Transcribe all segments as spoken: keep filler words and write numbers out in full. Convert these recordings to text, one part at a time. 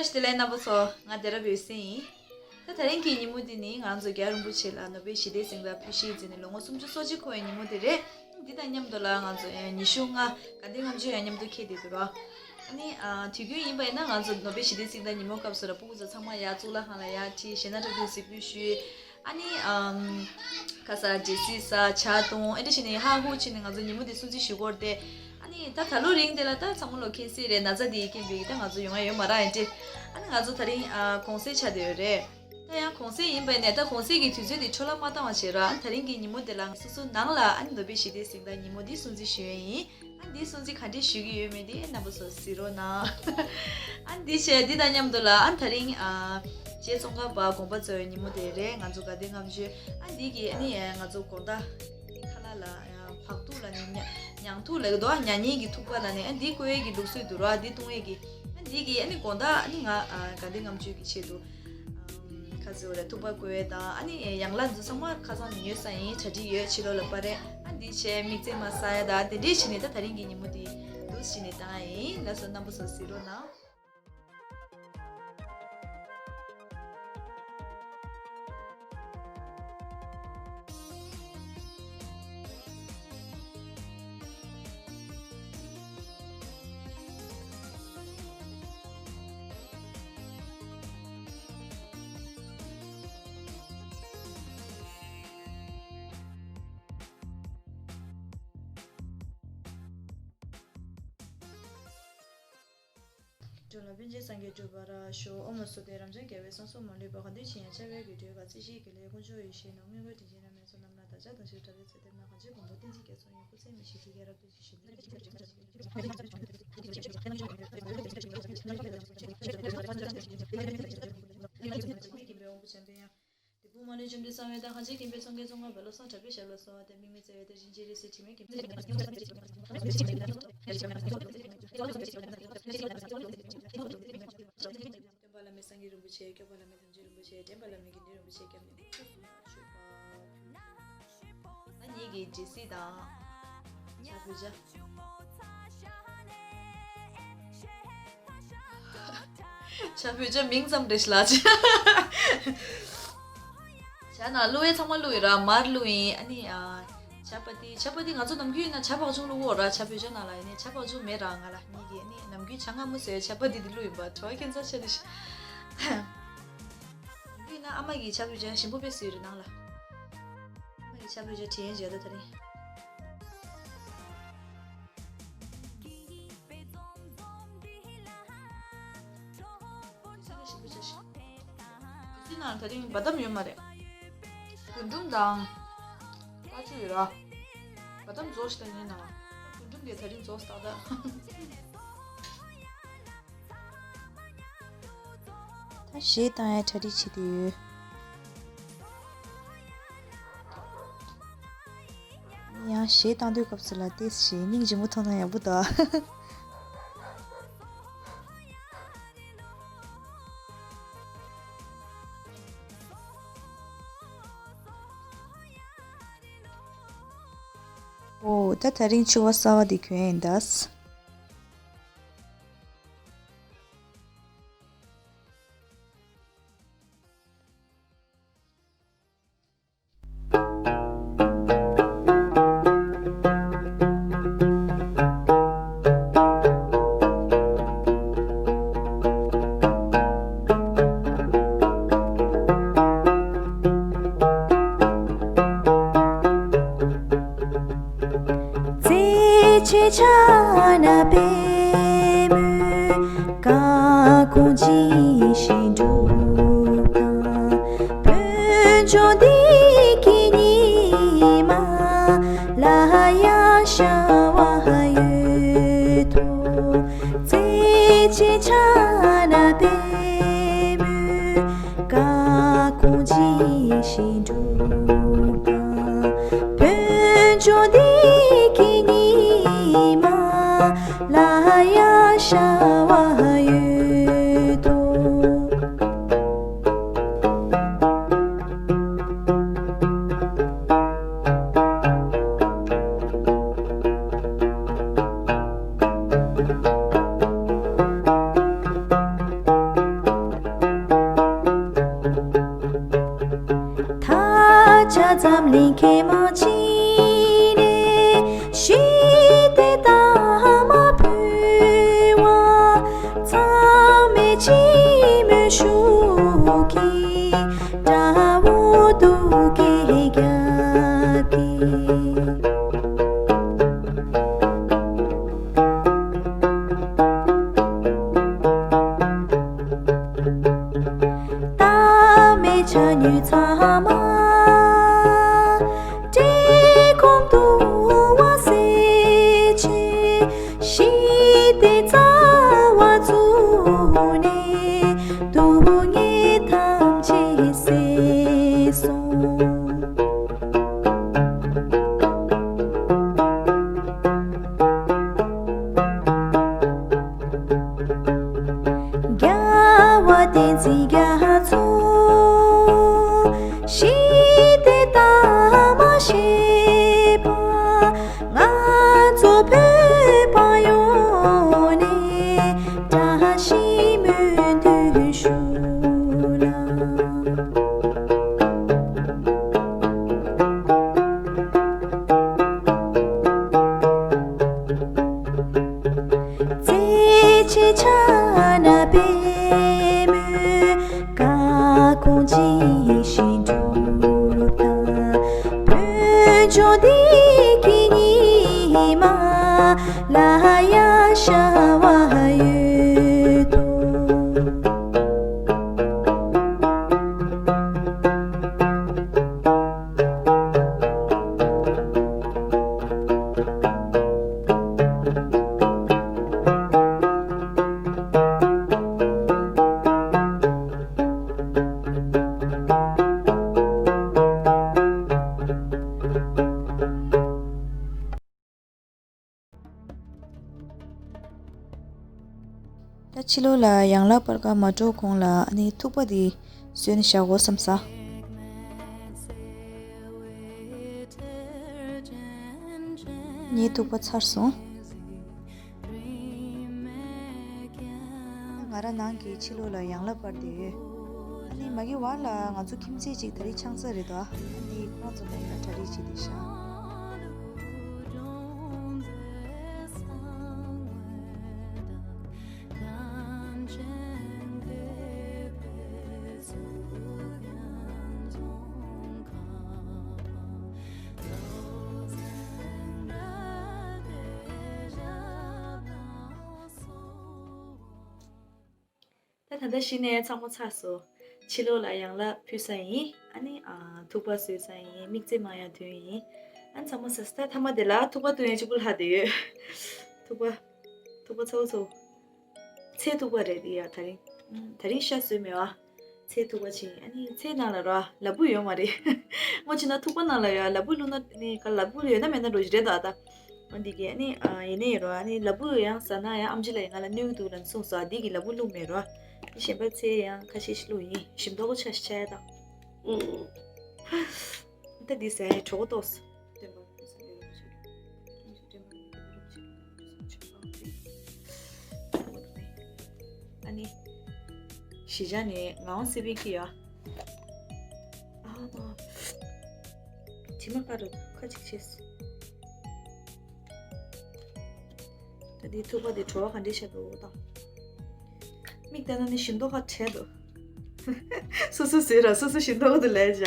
བཀྲ་ཤིས་བདེ་ལེགས་རྣམ་པ་ཚོ། ང་ཌ་ར་བའི་སྲས་ཡིན། ད་དེ་རིང་གི་ཉིན་མོ་འདི་ནི་ང་ཚོ་རྒྱལ་བ་རིན་པོ་ཆེ་ལ་ནོ་བེལ་ཞི་བདེའི་གཟེངས་རྟགས་ཕུལ་བཞེས་མཛད་ནས་ལོ་ངོ་སུམ་ཅུ་སོ་གཅིག་འཁོར་བའི་ཉིན་མོ་དེ་རེད། འདི་དང་མཉམ་དུ་ལ་ང་ཚོ་ཉི་ཤུ་ལྔ་དགའ་ལྡན་ལྔ་མཆོད་ཡང་མཉམ་དུ་འཁེལ་བསྡད་འདུག་ར། ཨ་ནི་དུས་རྒྱུན་ཡིན་པ་ཡིན་ན་ང་ཚོ་ནོ་བེལ་ཞི་བདེའི་གཟེངས་རྟགས་ཉིན་མོ་སྐབས་སུ་ལ་སྤུ་གུ་ཚོ་ཚང་མ་ཡར་གཙུག་ལག་ཁང་ལ་ཡར་ཁྲིད། གཞས་སྣ་དྲ་འབུ་གཟིགས་འབུལ་ཞུས། ཨ་ནི་ཨམ། ཁ་ས་རྗེས་སྲིད་ས་ཇ་བཏུང་། ཨེ་འདྲ་བྱས་ནས་ཧ་ཧུ་བྱས་ནས་ང་ཚོ་ཉིན་མོ་འདི་སྲུང་བརྩི་ཞུ་གི་ཡོད་རེད་དེ། ཨ་ནི་ད་ད་ལོ་རིང་དེ་ལ་ད་ཚང་མ་ལོ་ཁེ་སི་རེད། ན་ཚ་འདི་ཡི་རྐྱེན་པས་ད་ང་ཚོ་ཡོང་ཡ་ཡོད་མ་རེད། ཨེ་འདྲ། ཨ་ནི་ང་ཚོ་དེ་རིང་ཨ་གུང་སེང་ཆགས་བསྡད་ཡོད་རེད། ད་ཡང་གུང་སེང་ཡིན་པ་ནས་ད་གུང་སེང་གི་དུས་ཚོད་འདི་འཕྲོ་བརླག་མ་བཏང་བ་བྱེད་རོགས། ཨ་ནི་དེ་རིང་གི་ཉིན་མོ་འདི་ལ་སོ་སོ་ནང་ལ་ཨ་ནི་ནོ་བེལ་ཞི་བདེའི་གཟེངས་རྟགས་ཉིན་མོ་འདི་སྲུང་བརྩི་ཞུ་ཡས་ཡིན། ཨ་འདིའི་སྲུང་བརྩི་ག་འདྲས་ཞུ་གི་ཡོད་མེད་དེ་རྣམ་པ་ཚོ་གཟིགས་རོགས་གནང་། ཨ་འདི་བྱས་འདི་དང་མཉམ་དུ་ལ་ཨ་དེ་རིང་ཨ་རྗེ་ཙོང་ཁ་པ་དགོངས་པ་རྫོགས་པའི་ཉིན་མོ་དེ་རེད། ང་ཚོ་དགའ་ལྡན་ལྔ་མཆོད། ཨ་འདི་གི་ཨ་ནི་ང་ཚོ་དགོང་དག་ཁ་ལག་ལ་བག་ཐུག་ལ་ནི་ཉ་ཉང་ཐུག་ལ་གི་དོ་ཉ་ཉིན་གི་ཐུག་པ་ལ་ནི་ཨ་འདི་བསྐོལ་ཡས་ཀྱི་ལུགས་སྲོལ་འདུག་ར། འདི་བཏུང་ཡས་ཀྱི་ཨ་འདི་གི་ཨ་ནི་དགོང་དག་ཨ་ནི་ང་ཨ་དགའ་ལྡན་ལྔ་མཆོད་ཀྱི་ཆེད་དུ། ཁ་ཟེར་བ་རེད། ཐུག་པ་བསྐོལ་ཡས་དང་ཨ་ནི་ཡང་ལ་འདི་ཚང་མ་ཁ་སང་ཉོས་ས་ཡིན། གྲ་སྒྲིག་ཡོད། ཕྱི་ལོགས་ལ་པར་རེད། ཨ་འདི་བྱས་དམིགས་བརྩེ་མ་ཟ་ཡ་དང་དེ་འདྲས་བྱས་ནས་ད་དེ་རིང་གི་ཉིན་མོ་འདི་འདུག་སེ་བྱས་ནས་བཏང་ཡ་ཡིན། ལགས་སོ། རྣམ་པ་ཚོ་གཟིགས་རོགས་གནང་། སྒྲུབ་ལ་པཎ་ཆེན་སངས་རྒྱས་འགྲུབ་པར་ཤོག། ཨོཾ་སྭ་སྟི། རབ་འབྱམས་རྒྱལ་བའི་གསང་གསུམ་མ་ལུས་པ། གང་འདུལ་ཕྱིར་ཡང་འཆར་བའི་དགེ་སྒྲུབ་པ། རྩེ་གཅིག་དགེ་ལེགས་དཀོན་མཆོག་ཡེ་ཤེས་སྣང་། མངོན་གྱུར་དྲིན་ཅན་རྣམ་སྨིན་གསུམ། རྣམ་སྣང་བདག་ཅག་དང་ཞི་ཁྲོ་དགྲ་བཅོམ་པའི་ཚོགས། གང་ཕྱིར་མགོན་པོ་བསྟན་འཛིན་རྒྱ་མཚོ་ཡི། སྐུ་ཚེ་མི་ཤིགས་དུས་ཀྱི་རབ་ཏུ་ཞི་ཞིང་། དེ་ཕུང་མ་ལུས་བཅོམ་ལྡན་གསང་བའི་བདག། གང་ཕྱིར་མཁྱེན་པའི་ཚོགས་བརྒྱད་ཚོགས་འགའ་འབད་ལོ་གསུམ། དྲག་པོའི་ཞབས་ལ་གསོལ་བ་འདེབས། དམིགས་མེད་བརྩེ་བའི་གཏེར་གཞིར་འགྱུར་རེ་སྲིད། དྲི་མེད་མཁྱེན་པའི་སྟོན་པ་བླ་མེད་སངས་རྒྱས་རིན་པོ་ཆེ། སྐྱོབ་པ་བླ་མེད་དམ་ཆོས་རིན་པོ་ཆེ། འདྲེན་པ་བླ་མེད་དགེ་འདུན་རིན་པོ་ཆེ། རྒྱལ་བ་རིན་པོ་ཆེ་སྐྱབས་གནས་ཐུགས་སུ་མཆོད་པ། ང་གཉིས་ཀྱི་སྒྲིག་གཞི་དང་། ཕྱག་ཕུལ་བྱ། ཕྱག་ཕུལ་བྱ་མིང་ཙམ་རེད་ཤག་ལགས། ཇ་ནང་བླུགས་ཡས་ཚང་མ་བླུགས་ཡིན་ར། མར་བླུགས་ཡིན། ཨ་ནི་ཨ། ཇ་པ་ཏི། ཇ་པ་ཏི་ང་ཚོ་ནམ་རྒྱུན་ཡིན་ན་ཇ་བག་ཆུང་བླུགས་ཡོད་ར། ཇ་ཕུལ་བྱ་ནང་ལ་ཡིན་ནའི་ཇ་བག་ཆུང་མེད་ར། ང་ལ་གཉིས་ཀྱིས་ཨ་ནི་ནམ་རྒྱུན་ཇ་མངར་མོ་བཟོས་ཇ་པ་ཏི་འདི་བླུགས་ཡིན་པ། དྲི་བ་ཁྱད་མཚར་ཆེ་ལ་ཤི། ཡིན་ན་ཨ་མ་གིས་ཇ་ཕུལ་བྱ་ཞིམ་པོ་དཔེ་བཟོས་རེད་ནང་ལ། ཨ་མ་གིས་ཇ་ཕུལ་བྱ་དྲན་བྱས་ད་ད་རིང་། ཞིམ་པོ་བྱ་ཞིག། དེ་ནང་ད་རིང་བ་དམ་ཡོད་མ་རེད། རྒུན་འབྲུམ་དང་། ཀ་ཅུ་ཡོད་ར། བ་དམ་རྫོགས་ཤིག་ད་ངའི་ནང་། རྒུན་འབྲུམ་དེ་ད་རིང་རྫོགས་སོང་ད། ད་གཞས་བཏང་ཡ་གྲ་སྒྲིག་བྱེད་དུ་ཡོད། ཡང་གཞས་བཏང་དུས་སྐབས་སུ་ལ་ཏོག་ཙམ་སྙིང་རྗེ་མོ་མཐོང་ན་ཡག་པོ་འདུག། འོ། ད་དེ་རིང་ཕྱུ་པ་གསར་པ་འདི་གྱོན་ཡིན་ད། བརྩེ་ཆེན་ཕྱག་ན་པདྨོའི་བཀའ་དགོངས་ཇི་བཞིན་སྒྲུབ་དང་། དཔལ་འབྱོར་འདི་གི་ཉི་མ་ལ་ཡང་ཤར་བ་ཡོད་དོ། བརྩེ་ཆེན་ཕྱག་ན་པདྨོའི་བཀའ་དགོངས་ཇི་བཞིན་སྒྲུབ་དང་། དཔལ་འབྱོར་འདི་གི་ཉི་མ་ལ་ཡང་ཤར་བ་ཡོད་དོ། འཛམ་གླིང་མཁའ་མ་ཕྱིན་ནས་ཞི་བདེ་མཐའ་མ་ཕུལ་བ། ཚང་མས་སྤྱི་མོས་ཤུགས་ཀྱིས་དགྲ་བོ་སྡུག་གི་རྒྱབ་ཀྱིས། ལྟ་མེད་ཆ་མྱོས་ཚང་མ་བཀྲེས་སྐོམ་གདུང་བ་སེལ་ཆེད། ཞི་བདེའི་རྩ་བ་བཙུགས་ནས་སྡུག་བསྔལ་ཐམས་ཅད་སེལ་སོང་། རྒྱལ་བ་བསྟན་འཛིན་རྒྱ་མཚོ་ཞི་བདེ་མཐའ་མ་བཞེས་པ། ང་ཚོ་བོད་པ་ཡོངས་ནས་བཀྲ་ཤིས་སྨོན་འདུན་ཞུ་ལ། རྩེ་ཆེན་ཕྱག་ན་པདྨོའི་བཀའ་དགོངས་ཇི་བཞིན་སྒྲུབ་དང་། བོད་ལྗོངས་འདི་གི་ཉི་མ་ལ་ཡང་ཤར་བ་ཡོད་དོ། ད་ཕྱི་ལོགས་ལ་ཡང་ལ་པར་ཀ་མ་འགྲོ་གོང་ལ་ཨ་ནི་ཐུག་པ་འདི་བཟོས་ནས་བཞག་གོ་བསམ་ས། ངའི་ཐུག་པ་ཚར་སོང་། ང་རང་ནང་གི་ཕྱི་ལོགས་ལ་ཡང་ལ་པར་འདི་ཡོད། ཨ་ནི་མ་གི་བར་ལ་ང་ཚོ་ཁྱིམ་མཚེས་ཅིག་ད་རེས་ཆང་ས་རེད་དོ། ཨ་ནི་ཁོང་ཚོ་ལ་ཡང་གྲ་སྒྲིག་བྱས་ཏེ་བཞག་ད་ད་ལྟ་གཞི་ནས་ཚང་མ་ཚར་སོང་། ཕྱི་ལོགས་ལ་ཡང་ལ་ཕུལ་ས་ཡིན། ཨ་ནི་ཨ་ཐུག་པ་བཟོས་ས་ཡིན། མིག་རྩེ་མ་ཡང་ཐོན་ཡིན། ཨ་ནི་ཚང་མ་ཟ་ས། ད་མཐའ་མ་དེ་ལ་ཐུག་པ་བཏོན་ཡ་གཅིག་པུ་ལྷག་བསྡད་ཡོད། ཐུག་པ། ཐུག་པ་ཚ་བོ་ཚ་བོ། ཚལ་ཐུག་པ་རེད་དེ་ཡ། ད་རིང་། ད་རིང་ཤ་བཟོས་མེད་བ། ཚལ་ཐུག་པ་བྱིན། ཨ་ནི་ཚལ་ནང་ལ་རོ་ལ་ཕུག་ཡོད་མ་རེད། སྔོན་ཆད་ན་ཐུག་པ་ནང་ལ་ཡོད། ལ་ཕུག་བླུགས་ན་ནི་ག་ལ་ཕུག་ཡོད་ན་མེད་ན་འགྲོ་གི་རེད་ད། ད་འོ་འདི་གས་ཨ་ནི་ཨ་ཡིན་ནའི་རོ། ཨ་ནི་ལ་ཕུག་ཡང་ཟ་ན་ཡང་ཨམ་ཆི་ལ་ཡང་ང་ལ་གནོད་གི་འདུག་ལབ་གསུངས་སོང་། འདི་གི་ལ་ཕུག་བླུགས་མེད་རོ། ཨ་ནི་གཞན་པ་ཚལ་ཡང་ཁ་ཤས་ཤིག་བླུགས་ཡིན། ཞིམ་མདོག་པོ་ཆགས་ཤིག་ཆགས་ཡ་དང་། ད་འདི་ཟ་ཡ་གྲོད་ཁོག་ལྟོགས་སོང་། ཨ་ནི། གཞིས་ཆགས་ནས་ངག་དབང་སི་པན་ཁྱེར་ཡ། ཨ་མ། དྲི་མ་ཁ་རུ་ཁ་ཅིག་བྱས། ད་འདི་ཐུག་པ་འདི་བྲོ་བ་ག་འདྲས་ཆགས་འདུག་དང་། མིག་བལྟས་ན་ནི་ཞིམ་མདོག་ཁ་བྲལ་འདུག་སོ་སོ་ཟོས་ར་སོ་སོ་ཞིམ་མདོག་ཏུ་ལས་བྱ།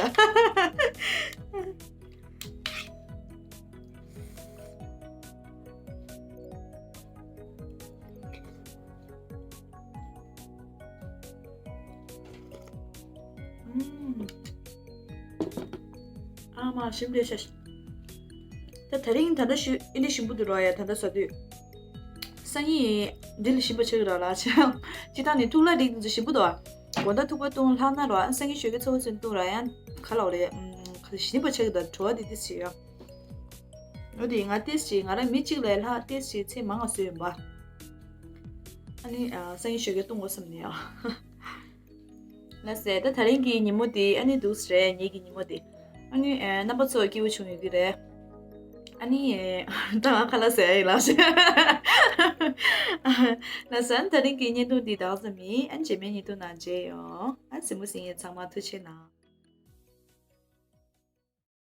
ཨ་མ་ཞིམ་རེད་ཤག་ད་དེ་རིང་ད་ལྟ་ཞུ་ཨེ་འདྲ་ཞིམ་པོ་འདུག་རོགས་ཡ། ད་ལྟ་ཟ་དུས་སང་ཉིན་འདི་ལས་ཞིམ་པ་ཆགས་ཀྱི་རེད་ལ། ཅི་ད་ནི་ཐུག་ལ་རིགས་འདི་ཚོ་ཞིམ་པོ་འདུག་ཨ། དགོང་དག་ཐུག་པ་བཏུང་ལྷག་ན་རོགས། ཨ་སང་ཉིན་ཞོགས་ཀས་ཚ་བོ་ཚོས་བཏུང་རོགས་ཡ། ག་ལ་བ་རེད། ཨམ་ག་ལ་ཞིམ་པ་ཆགས་ཀྱི་འདུག་བྲོ་བ་འདི་ཏིས་ཅི་ཡོད། འོ་དེ་ང་ཏིས་ཅི་ང་རང་མི་གཅིག་ལས་ལྷག་ཏིས་ཅི་ཚེ་མང་ང་བཟོས་ཡོད་པ། ཨ་ནི་ཨ་སང་ཉིན་ཞོགས་ཀས་བཏུང་དགོས་བསམ་ནས་ཨ། ལགས་སེ། ད་དེ་རིང་གི་ཉིན་མོ་དེ་ཨ་ནི་འདུག་སེ་རེད། ངེད་ཀྱི་ཉིན་མོ་དེ། ཨ་ནི་ཨེ་རྣམ་པ་ཚོ་སྐྱིད་པོ་བྱུང་ཡོད་ཀྱི་རེད། ཨ་ནི་ཨེ་ད་ང་ཁ་ལག་ཟ་ཡ་ཡིན་ལགས་སེ། ལགས་སེ། ཨ་ནི་དེ་རིང་གི་བརྙན་ཐུང་འདི་ད་ག་ཙམ་ཡིན། ཨ་ནི་རྗེས་མའི་བརྙན་ཐུང་ནང་མཇལ་ཡོང་། ཨ་ནི་གཟིགས་མོ་གཟིགས་མཁན་ཚང་མ་ཐུགས་རྗེ་གནང་།